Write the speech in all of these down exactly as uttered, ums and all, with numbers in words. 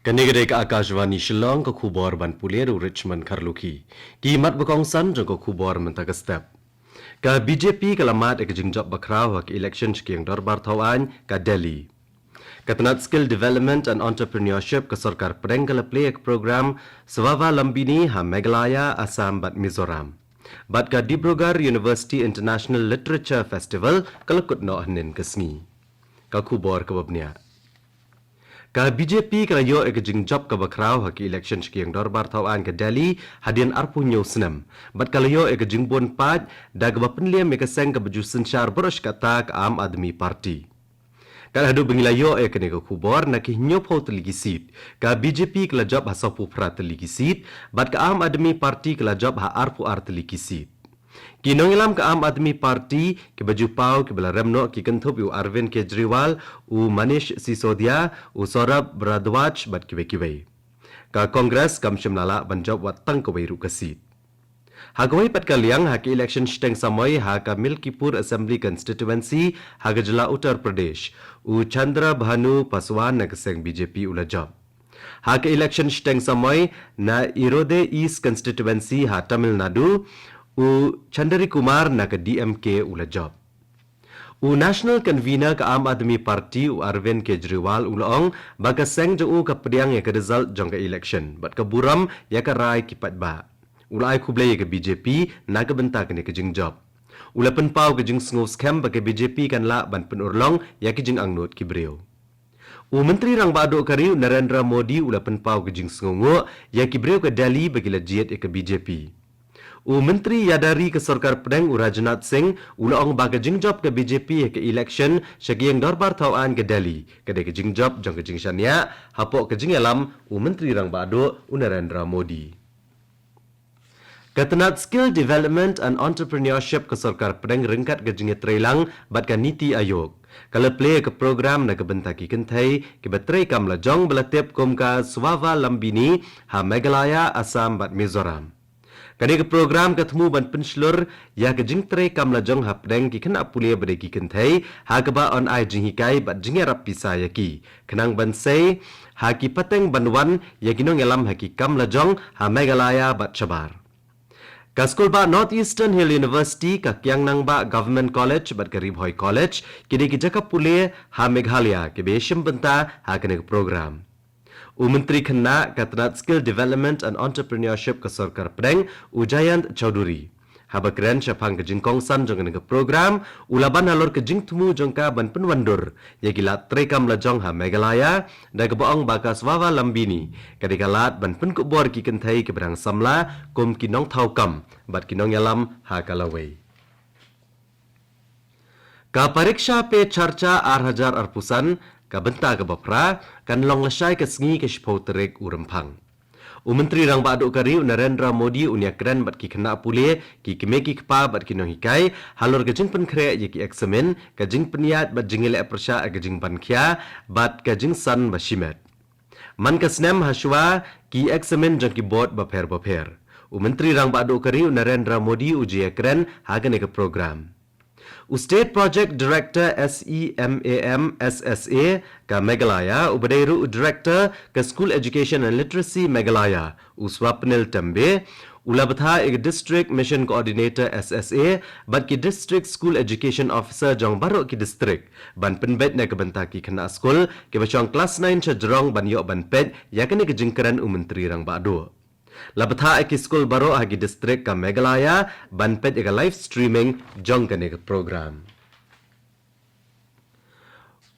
Kane ka dei ka Akashvani Shillong, ka khubor ban pule da u Richmond Kharlukhi. Ki mat ba kongsan jong ka khubor mynta ka step. Ka B J P ka la mad ïa ka jingjop bakhraw ha ka election sha ka ïing dorbar thaw aiñ ka Delhi. Ka tnat Skill Development and Entrepreneurship ka sorkar pdeng ka la plie ïa ka program Swavalambi ha Meghalaya, Assam bad Mizoram. Bad ka Dibrugarh University International Literature Festival ka la kut noh hynnin ka sngi. Ka khubor kaba bniah. Ka B J P ka la ïoh ïa ka jingjop kaba khraw ha ka election sha ka ïing dorbar thaw aiñ ka Delhi hadien arphew hynñiew snem. Bad ka la ïoh ïa ka jingbun paid da kaba pynliem ïa ka seng kaba ju synshar baroh shi katta, ka Aam Aadmi Party. Kat haduh ba ngi la ïoh ïa kane ka khubor, na ki hynñiewphew tylli ki seat, ka B J P ka la jop ha sawphew phra tylli ki seat, bad ka Aam Aadmi Party ka la jop ha arphew ar tylli ki seat. Ki nongïalam ka Aam Aadmi Party kiba ju paw kiba la rem noh ki kynthup ïa u Arvind Kejriwal, u Manish Sisodia, u Saurabh Bhardwaj bad kiwei kiwei. Ka Congress kam shym la lah ban jop wat tang kawei ruh ka seat. Ha kawei pat ka liang, ha ka election shiteng samoi ha ka Milkipur Assembly Constituency ha ka jylla Uttar Pradesh, u Chandrabhanu Paswan na ka seng B J P u la jop. Ha ka election shiteng samoi na Erode East Constituency ha Tamil Nadu, u Chandari Kumar na ka D M K u la jop. U National Convener ka Aam Aadmi Party, u Arvind Kejriwal, u la ong ba ka seng jong u ka pdiang ïa ka result jong ka election bad ka burom ïa ka rai ki paidbah. U la ai khublei ïa ka B J P na ka bynta kane ka jingjop. U la pynpaw ka jingsngew skhem ba ka B J P kan lah ban pynurlong ïa ki jingangnud ki briew. U Myntri Rangbah Duh ka ri u Narendra Modi u la pynpaw ka jingsngewnguh ïa ki briew ka Delhi ba ki la jied ïa ka B J P. U Myntri ïada ri ka sorkar pdeng u Rajnath Singh u la ong ba ka jingjop ka B J P ha ka election sha ka ïing dorbar thaw aiñ ka Delhi ka dei ka jingjop jong ka jingshaniah hapoh ka jingïalam u Myntri Rangbah Duh u Narendra Modi. Ka tnat Skill Development and Entrepreneurship ka sorkar pdeng ryngkat ka jingïatreilang bad ka NITI Aayog ka la plie ka program na ka bynta ki kynthei kiba trei kam lajong ba la tip kum ka Swavalambi ha Meghalaya, Assam bad Mizoram. Kane ka program ka thmu ban pynshlur ïa ka jingtrei kam lajong hapdeng ki khynnah pule ba dei ki kynthei, ha kaba yn ai jinghikai bad jingïarap pisa ïa ki khnang ban sei ha ki pateng ban wan ïa ki nongïalam ha ki kam lajong ha Meghalaya bad shabar. Ka skulbah North Eastern Hill University, ka Kiang Nangbah Government College bad ka Ri Bhoi College ki dei ki jaka pule ha Meghalaya kiba ïashim bynta ha kane ka program. U Myntri Khynnah ka tnat Skill Development and Entrepreneurship ka sorkar pdeng, u Jayant Chaudhary, haba kren shaphang ka jingkongsan jong kane ka program, u la ban halor ka jingthmu jong ka ban pynwandur ïa ki lad treikam lajong ha Meghalaya da kaba ong ba ka Swavalambi ka dei ka lad ban pynkupbor ki kynthei kiba dang samla kum ki nongthaw kam bad ki nongïalam ha ka lawei. Ka Pariksha Pe Charcha ar hajar arphew san, ka bynta kaba phra, kan long lashai ka sngi ka shiphew tarik u Rymphang. U Myntri Rangbah Duh ka ri u Narendra Modi un ïakren bad ki khynnah pule, ki kmie ki kpa bad ki nonghikai halor ka jingpynkhreh ïa ki eksamin, ka jingpynïaid bad jingïaleh pyrshah ïa ka jingban khia bad ka jingsan ba shimet. Man ka snem hashwa ki eksamin jong ki board bapher bapher. U Myntri Rangbah Duh ka ri u Narendra Modi u ju ïakren ha kane ka program. U State Project Director SEMAM SSA ka Meghalaya, uba dei ruh u Director ka School Education and Literacy Meghalaya, u Swapnil Tembe, u la bthah ïa ka District Mission Coordinator SSA bad ki District School Education Officer jong baroh ki district ban pynbeit na ka bynta ki khynnah skul kiba shong klas nine sha jrong ban ïoh ban peit ïa kane ka jingkren u Myntri Rangbah Duh. La bthah ïa ki skul baroh ha ki district ka Meghalaya ban peit ïa ka live streaming jong kane ka program.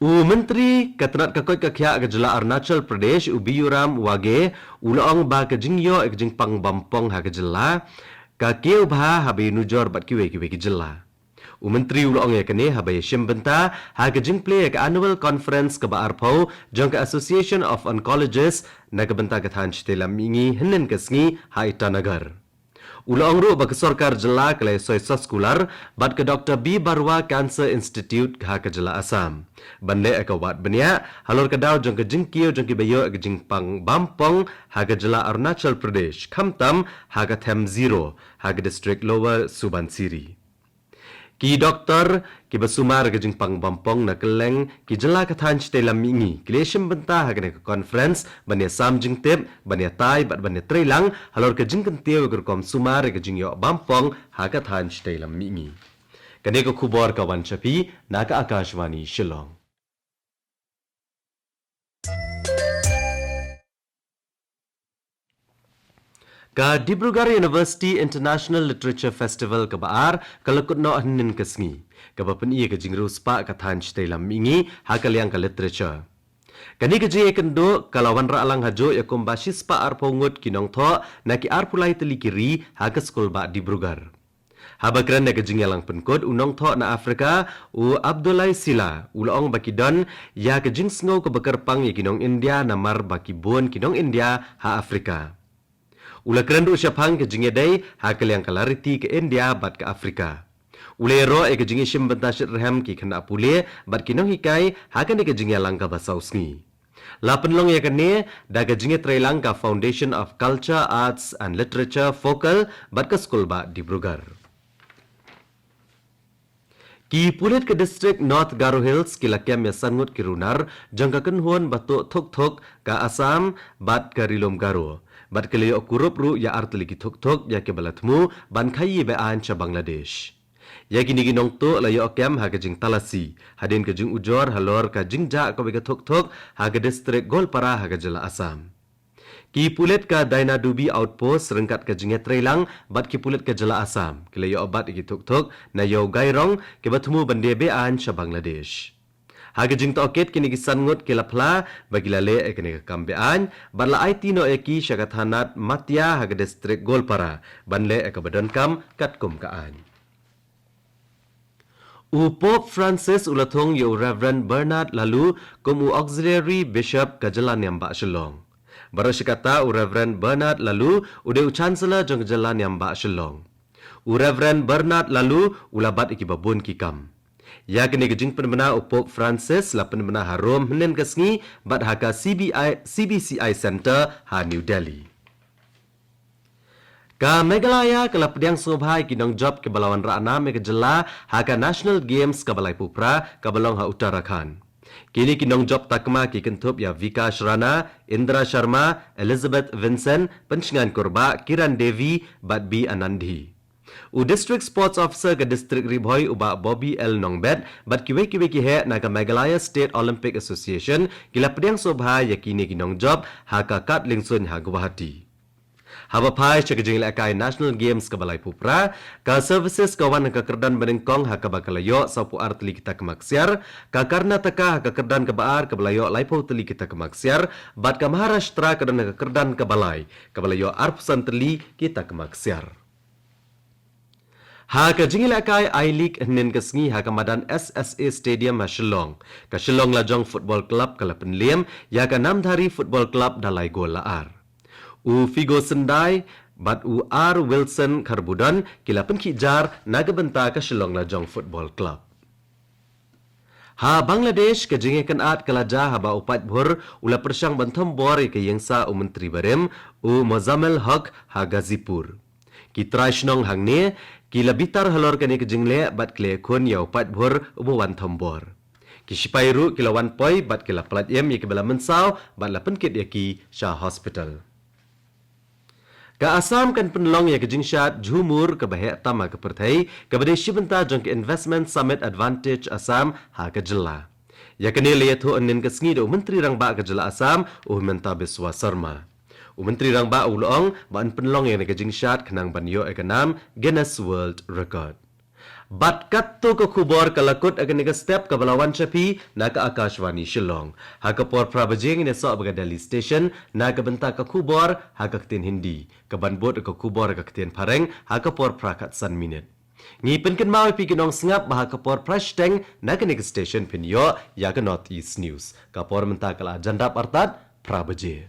U Myntri ka tnat ka koit ka khiah ka jylla Arunachal Pradesh, u Biyuram Wage, u la ong ba ka jingïoh ïa ka jingpang bampong ha ka jylla ka kiew bha haba ïanujor bad kiwei kiwei ki jylla. U Myntri u la ong ïa kane haba ïashim bynta ha ka jingplie ïa ka Annual Conference kaba arphew jong ka Association of Oncologists na ka bynta ka thaiñ shatei lam mihngi hynnin ka sngi ha Itanagar. U la ong ruh ba ka sorkar jylla ka la ïasoi soskular bad ka Doctor B Barua Cancer Institute ha ka jylla Assam ban leh ïa ka wad bniah halor ka daw jong ka jingkiew jong kiba ïoh ïa ka jingpang bampong ha ka jylla Arunachal Pradesh, khamtam ha ka them zero ha ka district Lower Subansiri. Ki doktor kiba sumar ka jingpang bampong na kylleng ki jylla ka thaiñ shatei lam mihngi ki la shim bynta ha kane ka conference ban ïa sam jingtip, ban ïa tai bad ban ïa treilang halor ka jingkyntiew ïa ka rukom sumar ïa ka jingïoh bampong ha ka thaiñ shatei lam mihngi. Kane ka khubor ka wan sha phi na ka Akashvani Shillong. Ka Dibrugarh University International Literature Festival kaba ar ka la kut noh hynnin ka sngi, kaba pyni ïa ka jingriewspah ka thaiñ shatei lam mihngi ha ka liang ka literature. Kane ka jingïakynduh ka la wanrah lang hajuh ïa kumba shispah arphew ngut ki nongthoh na ki arphew lai tylli ki ri ha ka skul bah Dibrugarh. Haba kren ïa ka jingïalang pynkut, u nongthoh na Afrika, u Abdoulaye Sylla, u la ong ba ki don ïa ka jingsngew kaba kyrpang ïa ki nong India namar ba ki bun ki nong India ha Afrika. U la kren ruh shaphang ka jingïadei ha ka liang ka lariti ka India bad ka Afrika. U la ïaroh ïa ka jingïashim bynta shitrhem ki khynnah pule bad ki nonghikai ha kane ka jingïalang kaba saw sngi. La pynlong ïa kane da ka jingïatreilang ka Foundation of Culture, Arts and Literature, FOCUL, bad ka skul bah Dibrugarh. Ki pulit ka district North Garo Hills ki la kem ïa san ngut ki runar jong ka kynhun ba tuh thuk thuk ka Assam bad ka Ri-lum Garo, bad ki la ïoh kurup ruh ïa ar tylli ki thuk thuk ïa kiba la thmu ban khaii be-aiñ sha Bangladesh. Ïa kine ki nongtuh la ïoh kem ha ka jingtalasi hadien ka jingujor halor ka jingjah kawei ka thuk thuk ha ka district Goalpara ha ka jylla Assam. Ki pulit ka Dainadubi Outpost ryngkat ka jingïatreilang bad ki pulit ka jylla Assam ki la ïoh bat ïa ki thuk thuk na Ïew Gairong kiba thmu ban die be-aiñ sha Bangladesh. Ha ka jingtohkit, kine ki san ngut ki la phla ba ki la leh ïa kane ka kam be-aiñ bad la aiti noh ïa ki sha ka thanat Matia ha ka district Goalpara ban leh ïa kaba donkam katkum ka aiñ. U Pope Francis u la thung ïa u Reverend Bernard Lalu kum u Auxiliary Bishop ka jylla niam bah Shillong. Baroh shi katta, u Reverend Bernard Lalu u dei u Chancellor jong ka jylla niam bah Shillong. U Reverend Bernard Lalu u la bat ïa kiba bun ki kam. Ïa kane ka jingpynbna u Pope Francis la pynbna ha Rome hynnin ka sngi bad ha ka C B I, C B C I Center ha New Delhi. Ka Meghalaya ka la pdiang sngewbha ïa ki nongjop kiba la wanrah nam ïa ka jylla ha ka National Games kaba laiphew phra kaba long ha Uttarakhand. Kine ki nongjop takma ki kynthup ïa Vikash Rana, Indra Sharma, Elizabeth Vincent, Pynshngaiñ Kurbah, Kiran Devi bad B Anandhi. U District Sports Officer ka District Ri Bhoi u bah Bobby L Nongbet bad kiwei kiwei ki heh na ka Meghalaya State Olympic Association ki la pdiang sngewbha ïa kine ki nongjop ha ka Kad Lyngsuin ha Guwahati. Haba phai sha ka jingïalehkai National Games kaba laiphew phra, ka Services ka wan ha ka kyrdan banyngkong ha kaba ka la ïoh sawphew ar tylli ki takma ksiar, ka Karnataka ha ka kyrdan kaba ar kaba la ïoh laiphew tylli ki takma ksiar, bad ka Maharashtra ka don ha ka kyrdan kaba lai kaba la ïoh arphew san tylli ki takma ksiar. Ha ka jingïalehkai I-League hynnin ka sngi ha ka madan S S A Stadium ha Shillong, ka Shillong Lajong Football Club ka la pynliem ïa ka Namdhari Football Club da lai gol la ar. U Figo Syndai bad u R Wilson Kharbudon ki la pynkhih jar na ka bynta ka Shillong Lajong Football Club. Ha Bangladesh, ka jingïakynad ka la jia haba u paidbah u la pyrshang ban thombor ïa ka ïingsah u Myntri barim, u Mozamel Hok, ha Gazipur. Ki trai shnong hangne ki la bitar halor kane ka jingleh bad ki la ïakhun ïa u paidbah uba wan thombor. Ki sipai ruh ki la wan poi bad ki la pyllait im ïa kiba la mynsaw bad la pynkit ïa ki sha hospital. Ka Assam kan pynlong ïa ka jingshad jhumur kaba heh tam ha ka pyrthei, kaba dei shi bynta jong ka Investment Summit Advantage Assam ha ka jylla. Ïa kane la ïathuh hynnin ka sngi da u Myntri Rangbah ka jylla Assam, u Himanta Biswa Sarma. U Myntri Rangbah u la ong ba yn pynlong ïa kane ka jingshad khnang ban ïoh ïa ka nam Guinness World Record. Bad katto ka khubor ka la kut ha kane ka step kaba la wan sha phi na ka Akashvani Shillong. Ha ka por phra baje ngin ïasoh bad ka Delhi Station na ka bynta ka khubor ha ka ktien Hindi, kaban bud ka khubor ha ka ktien Phareng ha ka por phra khatsan minit. Ngi pynkynmaw ïa phi ki nongsngap ba ha ka por phra shiteng na kane ka station phin ïoh ïa ka North East News. Ka por mynta ka la jan dap artat phra baje.